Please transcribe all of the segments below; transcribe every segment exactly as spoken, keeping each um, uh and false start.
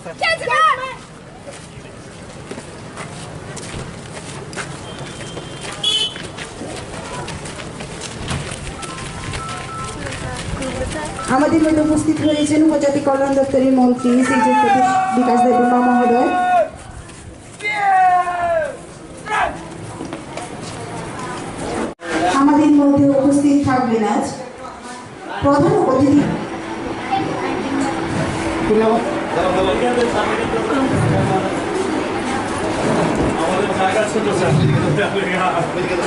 আমাদের মধ্যে উপস্থিত হয়েছেন উপজাতি কল্যাণ দপ্তরের মন্ত্রী শ্রীযুক্ত বিকাশ দেববর্মা মহোদয়। আমাদের মধ্যে উপস্থিত থাকবেন আজ প্রধান অতিথি। আমাদের জায়গা ছোট, স্যার।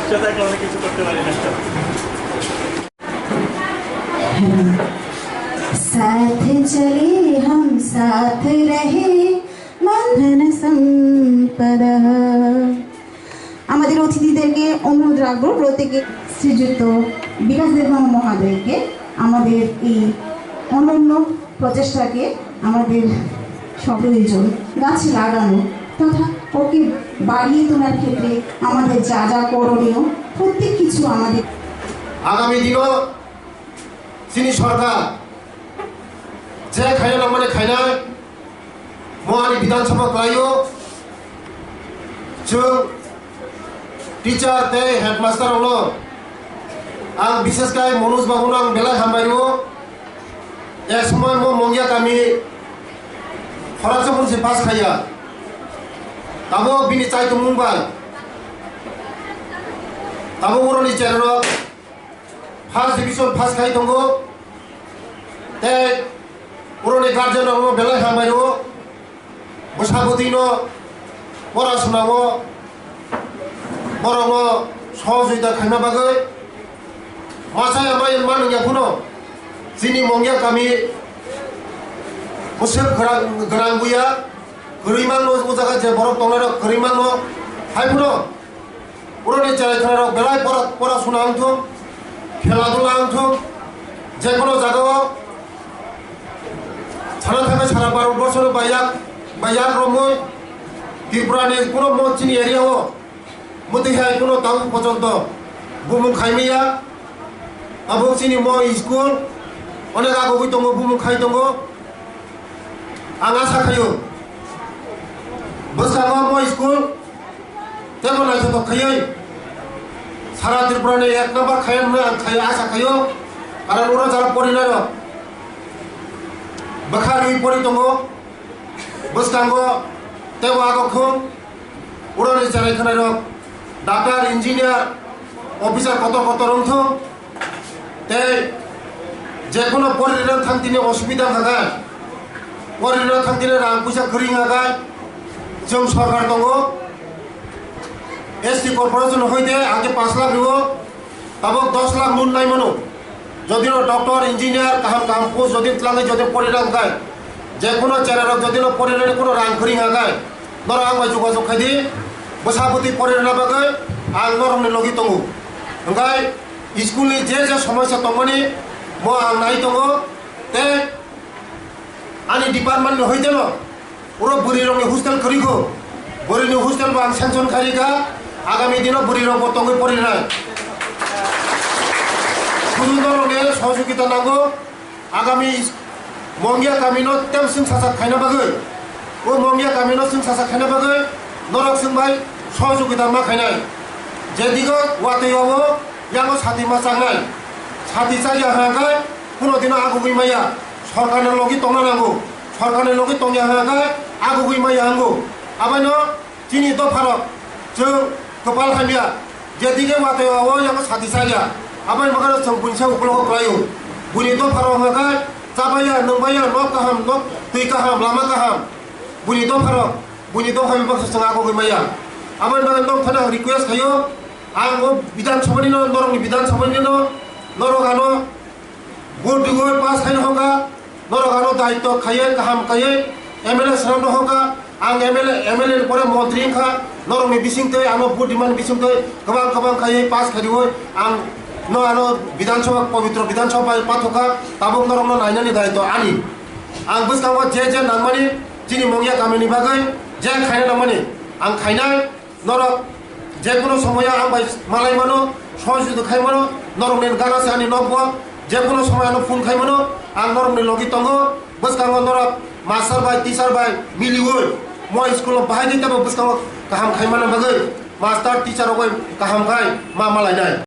সেটা এখন অনেক কিছু করতে পারি না। साथ चले हम साथ रहे, मन धन संपदा। আমাদের অতিথিদেরকে অনুরোধ রাখবো, প্রত্যেকে শ্রীযুক্ত বিকাশ দেববর্মা মহোদয়কে আমাদের এই অনন্য প্রচেষ্টাকে আমাদের সপ্রয়োজন গাছ লাগানো তথা ওকে বাড়িয়ে তোলার ক্ষেত্রে আমাদের যা যা করণীয় প্রত্যেক কিছু আমাদের আগামী দিনও chini sorkar je khaina nangmani khainai, mo ani Bidhan Sabha kwlaio. Chwng teacher tei headmaster rokno ang bishesh khai Manoj babuno ang belai hambai rwo. Ek somoi mo Mongya kami khoroksa phano se pass khaiya. Tabuk bini chai tongmung bai tabuk borokni cherairok first division pass khai tongo. Tei borokni guardian rokno belai hambai rwo. Bwsa bwtwino pora sunao borokno sohojogita khaina bagwi masa yama yen manwngya phano chini Mongya kami bwswk gwnang, gwnang buya kwrwi mangno, o jaga je borok tongnai rok kwrwi mangno hai phano. Borokni cherai khwnarok belai pora, pora suna wngthung, khela dula wngthung, jekono jagao sana thangwi sara Bharat borsono bayak, bayak romwi Tripurani kuno mo chini area o mwtwi hai kuno tabuk pojonto bumung khai maya. Abo chini mo school onek agogwi tongo, bumung khai tongo. Ang asa khaio bwskango mo school teibo naithothok khaiwi sara Tripura ni ek number khaiya hwnwi ang khaio, asa khaio. Karon oro jara porinai rok bwkha rwi pori tongo bwskango teibo agok thung. Oro ni cherai khwnai rok doctor, engineer, officer kotor kotor wng thung. Tei jekono porirwna thang tini osubida wngkha khe, porirwna thang tini rang puisa kwrwi wngkha khe, chwng sorkar tongo, S T corporation hoite age pash lakh rwo, tabok dos lakh loan nai mano. Jodi no doctor, engineer, kaham kaham post jodi twlangwi jodi porirwna wngkha khe, jekono cherai rok jodi no porirwna kuno rang kwrwi wngkha khe, norok ang bai jogajog khai di, bwsa bwtwi porirwna bagwi ang norok ni logi tongo. Wngkha khe, school ni je je somosya tongmani mo ang nai tongo, tei ani department ni hoite no oro bwrwi rok ni hostel kwrwi kho, bwrwi ni hostel bo ang sanction khai rikha, agami dino bwrwi rok bo tongwi porinai. Sudu norok ni sohojogita nango, agami is-, Mongya kami no tem swng sasak khaina bagwi, o Mongya kami no swng sasak khaina bagwi norok swng bai sohojogita ma khainai. Jedigo watwi o yango sati ma changnai, sati chaya hwnkhe kuno dino agugwi maya, sorkar ni logi tongna nango, sorkar ni logi tongya hwnkhe agugwi maya hango. Abaino chini dopharok chwng kwpal hamya, jedige watwi o yango sati chaya, aboni bagwi chwng buini sak ukologo kwlaio. Buini dopharok hwnkhe chabaiya, nwngbaiya, nok kaham, nok twi kaham, lama kaham. Buini dopharok, buini dopharni baksa chwng agugwi maya. Aboni bagwi nok thani ang request khaio, ang o Bidhan Sabha ni no, norokni Bidhan Sabha ni no, norok ano vote rwui pass khaina hokha, norok ano daityo khaiwi kaham khaiwi M L A swnamna hokha, ang M L A, M L A ni pore montri wngkha, norokni bisingtwi ano vote rimani bisingtwi kwbang kwbang khaiwi pass khairwi ang no ano Bidhan Sabha, pobitro Bidhan Sabha bai pathokha, tabuk norokno nainani daityo ani. Ang bwskango je je nangmani chini Mongya kamini bagwi je khaina nangmani ang khainai. Norok jekunu somoyo ang bai malai mano, sohojogita khai mano, norokni gana se ani nokbo, jekunu somoyo ano phone khai mano, ang norokni logi tongo, bwskango norok Master bai teacher bai miliwi moi school o bahai di tebo bwskango kaham khaimani bagwi master teacher rok bai kaham khai ma malainai.